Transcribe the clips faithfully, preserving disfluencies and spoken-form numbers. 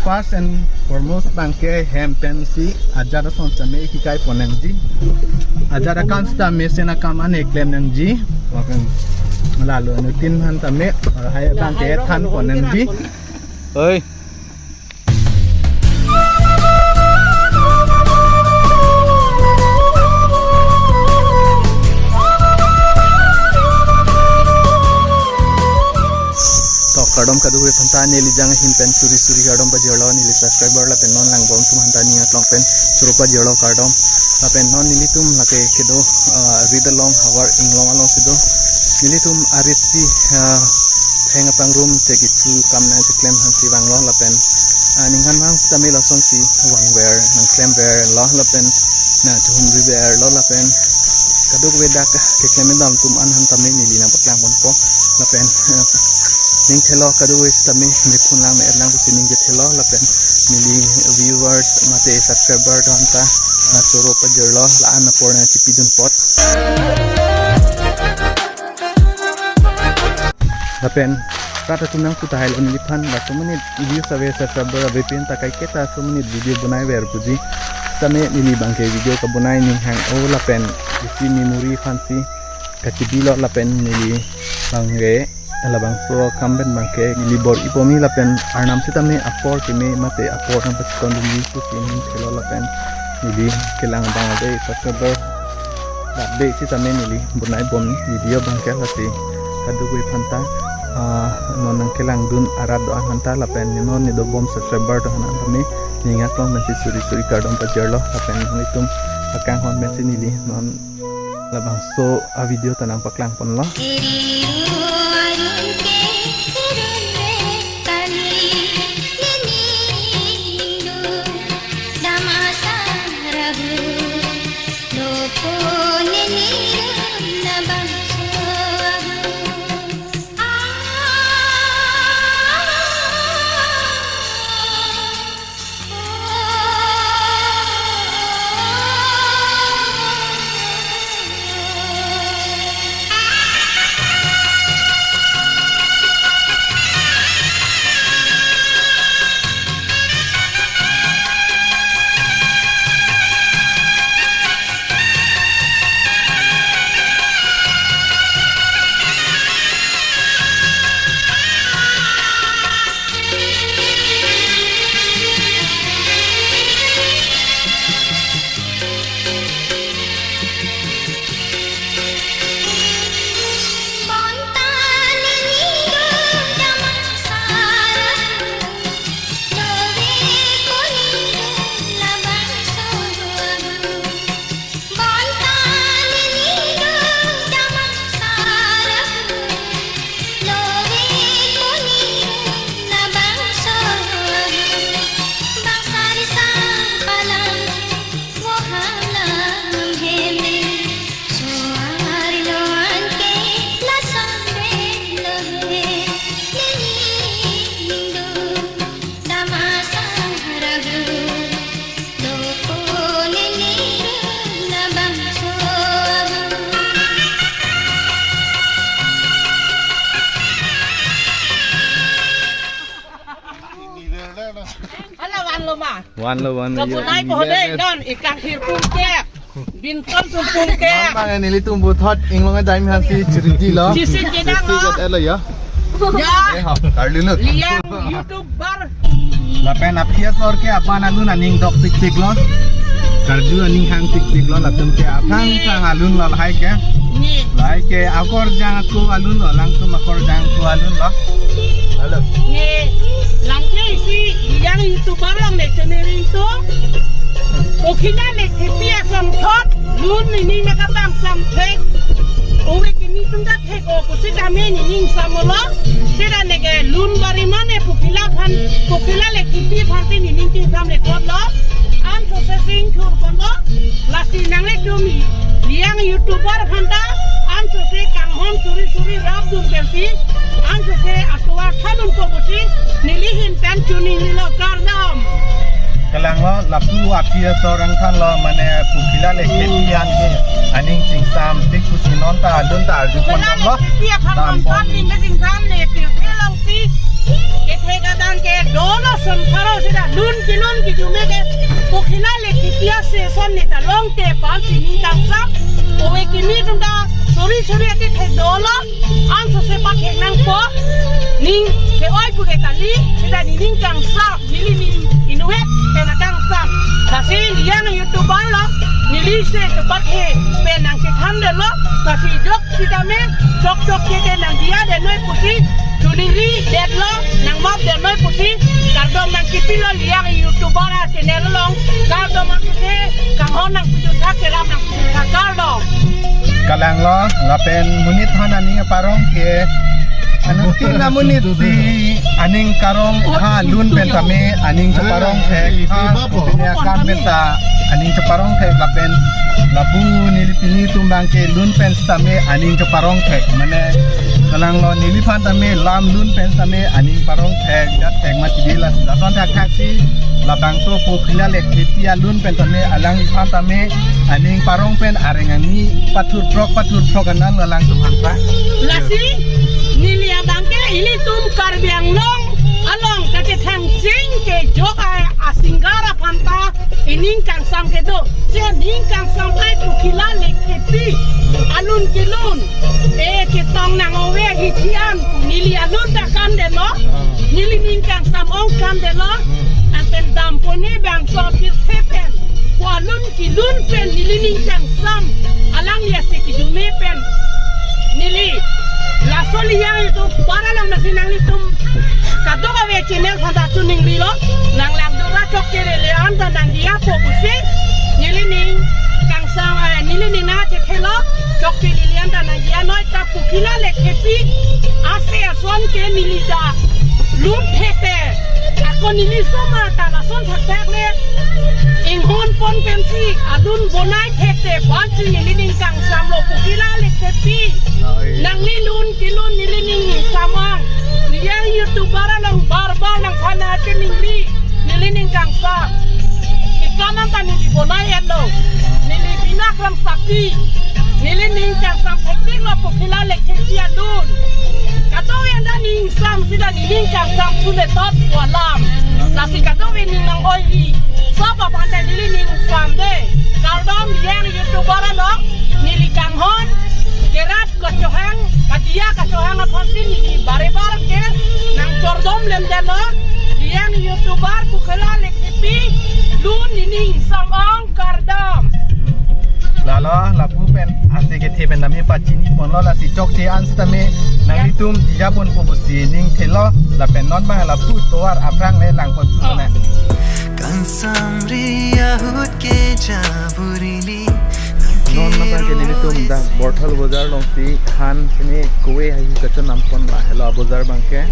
First and foremost abangke hem pensi ajat ason tame kikai pon nangji. Ajat akam sita mesen akam ane klem nangji. Lapen lalo anuttin aphan tame lahai abangke than pon nangji. Oi. To kardom kadokave aphanta, neli Jang ahin pen suri suri kardom pajirlo, neli subscriber lapen non langbom atum aphanta ning aklong pen choro pajirlo kardom. Lapen non nelitum lake kedo, ah, Rit along havar inglong alongsi do. Nelitum aritsi, ah, theng apangrum te kithu kam nangcheklem aphansi vanglo lapen, ah, ningkan vang sitame lasonsi vangver nangklemverlo lapen nangchehumriverlo lapen kadokave dak keklem dam atum an aphan tame neli nangpaklang ponpo lapen, eh, ning thelo kadokave sitame mephun lang me-et lang pusi ning kethelo lapen neli viewers mate subscriber atum aphanta, ah, choro pajirlo la-an apor nangchipidun apot. Lapen rat atum nangpu tahai lo neliphan, laso amonit views ave, subscriber ave pen ta kaiketa aso amonit video bonaiver puji. Sitame neli abangke video kabonai ning hang-o lapen isi memory aphansi kachibilo lapen neli abangke labangso akam pen abangke neli bor-i pomi lapen Arnam sitame apor keme mate apor nangpachikondunji pusi ning thelo lapen neli kelang abang ave, subscriber ave sitame neli bonai bom video abangke lasi kadokave aphanta, ah, non nangkelangdun arat do-an aphanta lapen non neli dobom subscriber do-an aphan tame ning aklong pensi suri suri kardom pajirlo lapen nanglitum akanghon pensi neli non labangso a video ta nangpaklang ponlo. Hala vanlo ma? Vanlo, vanlo. Kabonai po dei non, ikang hirpung ke. Binton sumpung ke. Mama nelitum puthot inglong dam aphansi chiriti lo. Chisit kedang lo. Chisit kedang lo ya. Ya. Eh, ha, karlu lut. Liang YouTuber. Lapen aphi asor ke aban alun aning dok tik tik lo. Karju aning hang tik tik lo, latum ke aphan sang alun lo lahai ke. Ni. Lahai ke akorjang ako alun lo, alangtum akorjang ako alun lo. Halo. Ni. Lamke isi yang YouTuber along ne channel itu. Okhina ne T P asam thot. Lun nini meka bang sam thek. Ore kimi tung ta thek o pusi kami nini samolo. Sida neke lun bari mane pukila aphan, pukila le kipi aphan te nini ting sam le thot lo. An sose sing thur kono. Lasi nanglitum Liang YouTuber aphanta an sose kanghon suri suri rapdun pensi an sose atovar thanun po pusi neli ahin pen choningri lo, kardom. Kelang lo, lapu aphi asor angthan lo, mane pukila le kipi aphan ke aning chingsam tik pusi non ta adun ta arju pon lo. Pukila le kipi aphan dam non pon. Kan ning ke chingsam le pirthe alongsi Kethek adang ke dolo son pharo seta lun kelun kejume ke Pokhila Lekthepi ason neta longte pu si ning kangsam. Ove kimi atum ta suri suri athe thek dolo. Ansose pathek nangpo. Ning ke-oi pu ke kali. Seta nening kangsam. Neli ning inutvet pen akangsam. Lasi Liang YouTuber along neli se kepathe pen nangkethan detlo. Lasi jok sitame chok chok ke ke nangdiya det noi pusi choningridetlo, nangmap det noi pusi kardom nangkipilo Liang YouTuber achannel along. Kardom nangkipilo, kanghon nangpidun tha, kerap nangpidun tha, kardom. Kalanglo, lapen monit aphan aning parong ke, anuttin amonit si aning karong ha lun pen tame aning cheparong thek ha, pine akam pen ta aning cheparong thek lapen lapu neli pini atum abang ke lun pen tame aning cheparong thek, mane kalanglo, neliphan tame lam lun pen tame aning parong thek, jat thek mati di las lason thak thak si labangso Pokhila Lekthepi alun pen tame alangliphan tame aning parong pen areng ani pathurprok pathurprok anan alanglitum aphan ta. Lasi neli abang ke ilitum Karbi Anglong along kachethang ching kejok a-singer aphan ta ining kangsam kedo. Si ning kangsam ai Pokhila Lekthepi alun kelun. E chetong nang ove hichian neli alun ta kan detlo. Neli ning kangsam ong kan detlo. Anpen dampo ne bangso pirthe pen pu alun kelun pen neli ning kangsam alangli ase kejume pen neli laso Liang YouTuber along masi nanglitum kadokave channel aphan ta choningrilo. Nanglang dora chok ke le le an ta nangdiya po pusi neli ning kangsam, eh, neli ning nangchethelo. Chok ke le le an ta nangdiya noi ta Pokhila Lekthepi ase ason ke neli ta lun thekte. Ako neli somar ta lason thak thak le inghon pon pensi alun bonai thekte pu si neli ning kangsamlo Pokhila Lekthepi. Oi. Nangli lun kelun neli ning samang. Liang YouTuber along bar bar nangthana cheningri. Neli ning kangsam. Ikam anta neli bonai etlo. Neli bina kram sapi. Neli ning kangsam thektiklo Pokhila Lekthepi alun. Kadokave anta ning sam seta neli ning kangsam thu le tot pu alam. Lasi kadokave ning nang-oili. Sob aphan ta neli ning sam de. Kardom Liang YouTuber along. Neli kanghon. Kerap kachohang, kadiya kachohang aphansi neli bare bare ke nangchordom lem detlo. Liang YouTuber Pokhila Lekthepi lun nening samang kardom. Lalo, lapu pen ase kethe pen tame pachini ponlo, lasi chokche an sitame nanglitum diya pon po pusi ning thelo, lapen non abang lapu tovar aphrang le lang pon su na. Kangsam ri ahut ke jaburi li. Non abang ke nelitum dak Borthal bojar alongsi han sini kove haihui kachonam pon, lahelo abojar abang ke.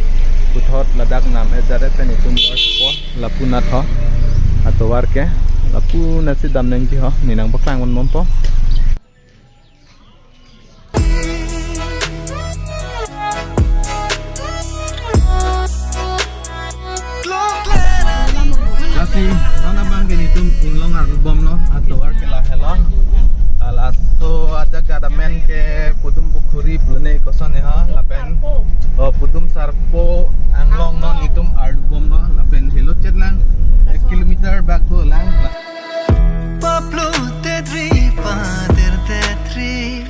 Puthot ladak nam ejaret pen itum lors po lapu natho atovar ke lapu natsi dam nangji ho, ne nangpaklang pon bompo. Lasi non abang ke nelitum inglong arlu bomlo, atovar ke lahelo. Laso ajaga amen ke Pudum Pukhuri pu ne koson ne ha, lapen, oh, Pudum Sarpo anglong non nelitum arlu bomlo, lapen helo chet lang ek kilometer bak do lang. Paplo tetri pater tetri.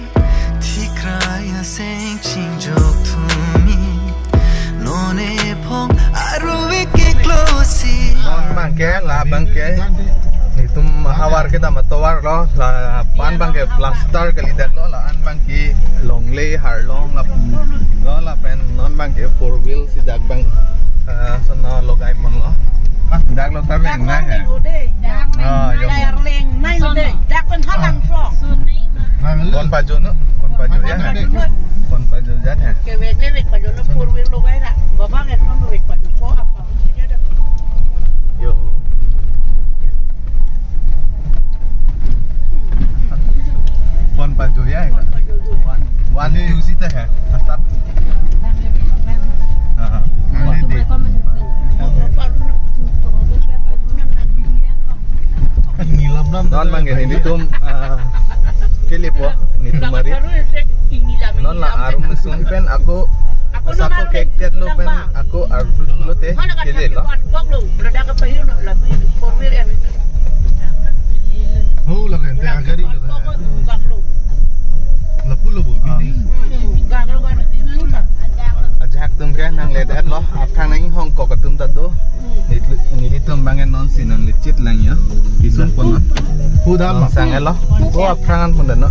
Thikrai aseng chingjok thumi. None phong arve keklosi. Non abang ke, la abang ke. Itum havar kedam atovar lo, la pan abang ke plaster kalidetlo, la an abang ke longle harlong la lo, lapen non abang ke four wheel si dak abang, eh, sono logai ponlo. Ah, dak lo tar leng na he. Ah, yo. Dak pen halang so. Kon pajo no, kon pajo ya. Kon pajo ya the. Ke vek le vek pajo lo, four wheel logai ra. Baba ke kon vek pajo ko apa? Yo. Kon pajo ya. One, one, two si the he. Asap. Ah, ah. Non abang ke nelitum, ah, kelepo, nelitum mari. Non la arum sung pen ako Sako kek tet lo pen ako ardu pulote kele lo. Oh, la kan te agari lo kan. Lapu lo bo bini. Ajahak atum ke nangledet lo. Aphrang nang hong kok atum ta do. Neli-, nelitum bang non si non licit lang ya. Kisung pon lo. Pu dam. Sang lo. Oh, aphrang an pun dano.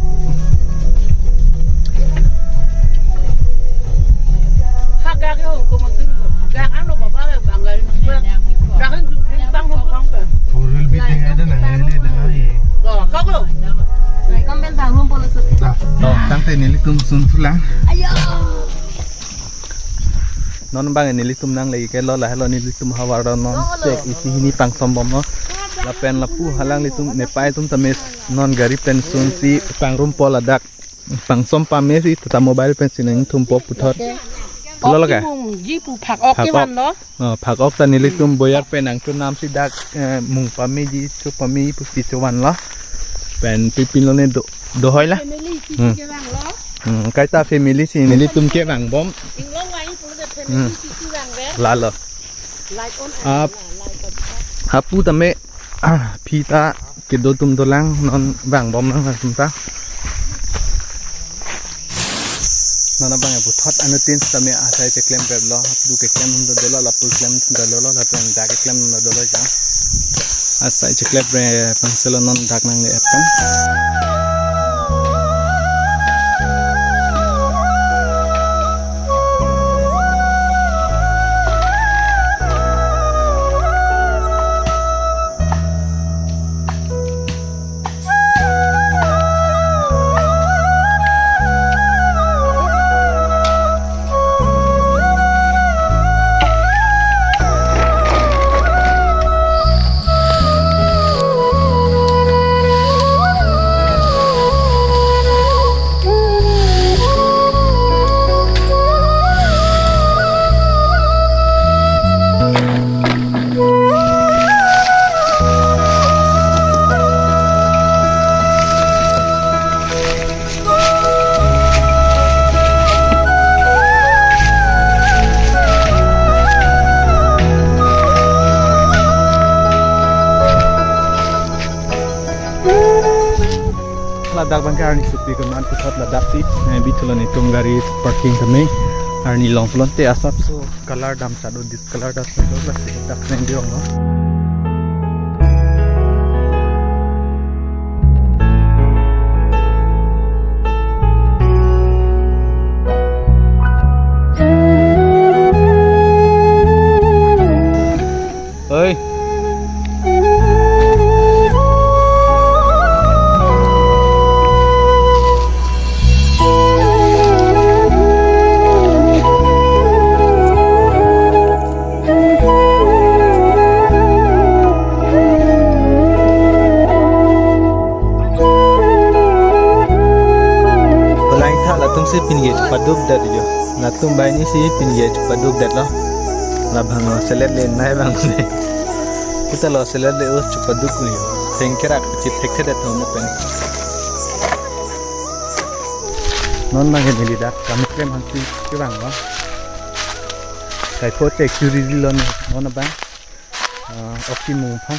Four wheel beating ada nang lele dah ye. Dah. Oh, tangte nelitum sun thulang. Ayo. Non bang nelitum nangle ke lo, lahelo nelitum havar do non. Lo, lo. Chek isi hini pangsom bom lo. Lapen lapu halanglitum nepai atum ta mes non gari pen sunsi pangrum po ladak. Pangsom pame si Tata Mobile pen si nangthum po puthot. Lo lo ke? Oki mung ji pu phak ok. Phak ke ok. Van lo. Oh, phak ok ta nelitum boyar pen nangchonam si dak, eh, mung pameji, cho pameji pusi chovan lo. Pen pipin lo ne do, do hoi la. Family si, hmm, si kevang lo. Hmm, kaita family si nelitum kevang bom. Inglong wai pulote family, hmm, si kevang ve. Lalo. Light on. Ap. Light on. Hapu tame, ah, phi ta kedo atum dolang non vang bom lang atum ta. Non abang ya puthot anuttin sitame asai cheklem rep lo, hapu keklem atum dolo, lapu keklem atum dolo, lapen dak keklem atum dolo ja. Asai cheklem rep pangselo non dak nangle pen. Ladak bang ke arni supi keman pusat ladak si, eh, bithulo netum gari parking kami. Arni long pulote asapso color dam chado, discolor dam chado, lasi dak neng biong lo. Oi. Latum si pingit paduk dat jo. Latum bai ni si pingit paduk dat lo. Labang lo selet le nai bang le. Kita lo selet le us chupaduk ni. Thengkerak chit thek thek dat homo pen. Non bang ke neli dak kam klem hansi kevang lo. Kai po chek churi lo non bang. Ah, oki mung phan.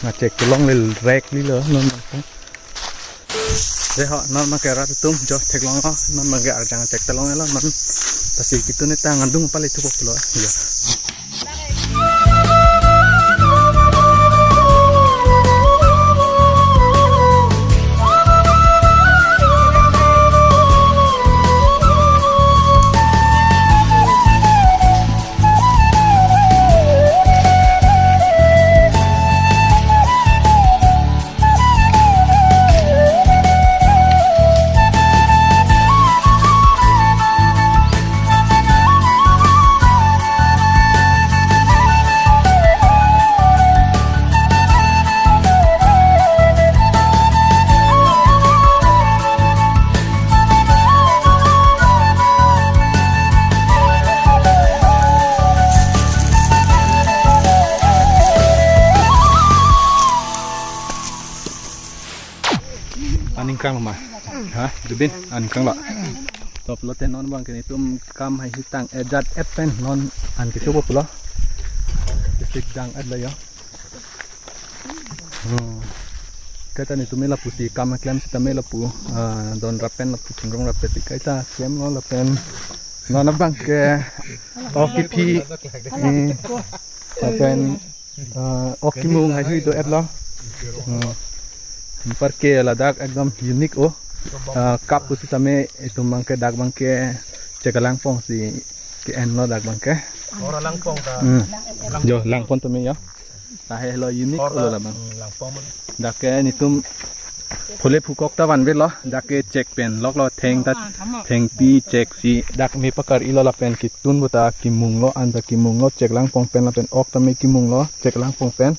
Nang chek kelong le rek li lo non bang phan. Reho, non bang ke rat atum jo theklong lo, non bang ke arjang chek theklong lo, non. Pasi kitu ne tang andung pale thupo pulo. Ya. Aning kang ma? Ha? Dubin, aning kang lo? Top lote non abangke netum kam hai sitang ejat et pen non an kechopo pulo. Sik dang et lo yo. Hmm. Kaita netum lapusi kam klem sitame lapu, ah, don rap pen lapu chungrong rap pen si kaita klemlo lapen non abangke o kephi, eh, lapen, ah, o kemung hai hui do-et lo. Hmm. Anparke ladak ekdom unique o. Ah, kap pusitame itum abangke dak abangke chek langpong si ke-en lo dak abangke. Ora langpong ta. Hmm. Jo langpong tame yo. Lahai lo unique. Ora lo labang. Hmm, langpong. Dak ke netum phule phukok ta vanve lo. Dak ke chek pen lok lo theng ta, thengpi chek si dak me pakar-i lo lapen ketun puta kemung lo, an ta kemung lo chek langpong pen lapen ok tame kemung lo chek langpong pen.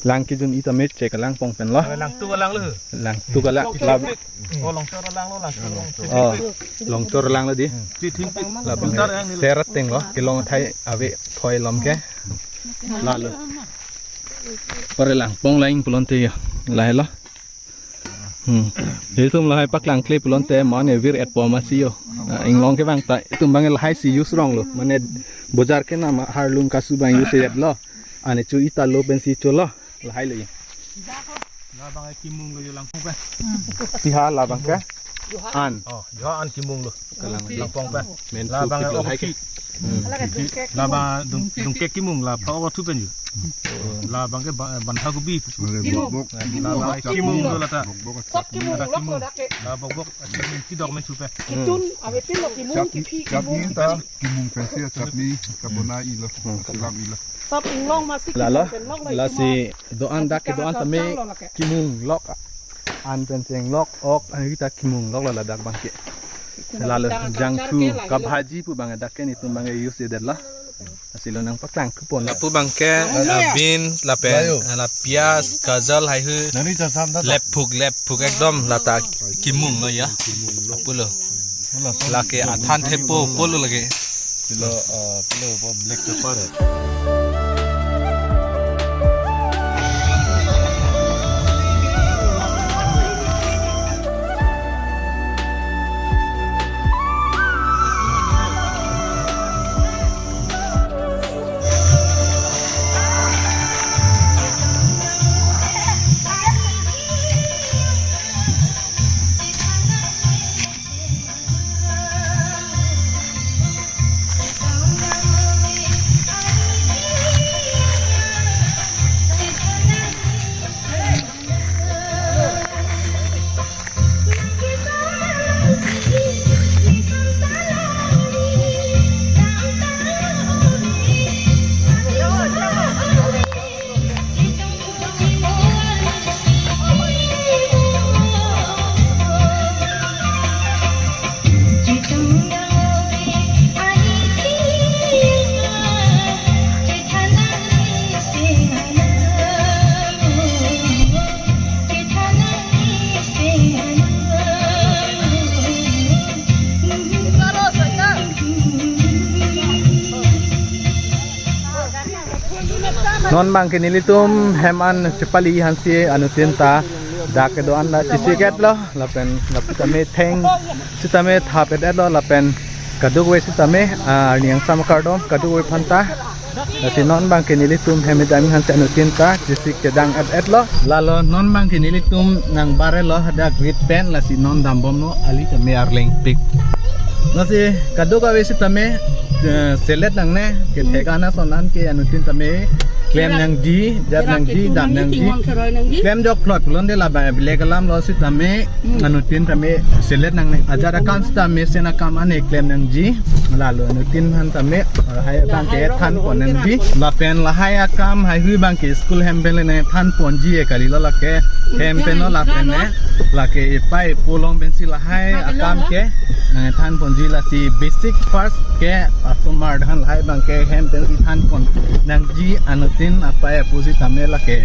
Lang kejun-i tame chek langpong pen lo. Langtuk alang lo. Langtuk alang. Lab- Oh, Longchor alang lo, Longchor. Oh, Longchor alang lo di. Ti thing pi. Labang serat teng lo, kelong thai ave thoi lom ke. Lalo. Pare langpong lain pulote yo. Lahai lo. Hmm. Itum lahai paklangkle pulote mane vir-etpo masi yo. Na, inglong ke abang ta itum abang lahai si use rong lo. Mane bojar ke nama harlung kasu abang use-et lo. Ane chu ita lo pensi chu lo. Lahai lo ye. Labang kemung lo yo langpong pen. Tiha labang ke? An. Oh, yo an kemung lo. Kalang langpong pen. Men labang tu kit lo hai ke. Labang dung, dungkek kemung la pa o thu pen yo. Labang ke ba-, bantha gobi. Bokbok. Labang kemung lo lata. Bokbok. Sab kemung lo ko dak ke. La bokbok. Ti dok men thu pen. Ketun ave pin lo kemung, kephi kemung. Chutney ta kemung pensi chutney kabona-i lo. Silam-i lo. Sab inglong masi. Lalo, kemung pen lok lo lasi kemung. Do-an dak ke do-an tame kemung lok, an pen chenglok ok, an kita kemung lok lo ladak abangke. Lalo jangthu kabhaji pu abang dak ke netum abang use-et lo. Lasi lo nangpaklang kupon. Lapu abangke, ah, beans lapen, ah, la piyaj, gajar hai hu. Nani chasam ta. Lephuk lephuk ekdom lata kemung lo ya. Pulo. Lake athan thepo pulo lake. Pilo, ah, pilo, black pepper hai. Non abangke nelitum hem an chepali hansi anuttin ta dak kedo-an ta chesik-et lo lapen lapu tame theng sitame thap-et lo lapen kadokave sitame, ah, arni angsam akardom kadokave aphanta. Lasi non abangke nelitum hem damji hansi anuttin ta chesik chedang-et lo. Lalo non abangke nelitum nangbar-et lo hadak gate pen, lasi non dambomlo, ali tame arleng pik. Lasi kadokave sitame, eh, selet nangne, kethek an ason an ke anuttin tame klem nangji, jat nangji, dam nangji. Klemjok phlot pulote labang black alam lo sitame, anuttin tame selet nangne. Ajat akam sitame mesen akam ane klem nangji. Lalo anuttin aphan tame, eh, hai abangke thanpon nangji. Lapen lahai akam haihui abangke school hem pen le nangthanponji e kali lo lake. Hem pen lo lapen ne. Lake epai epo along pensi lahai akam ke nangthanponji, lasi basic first ke asomar aphan lahai abangke hem pensi thanpon nangji, anuttin apai apo sitame lake.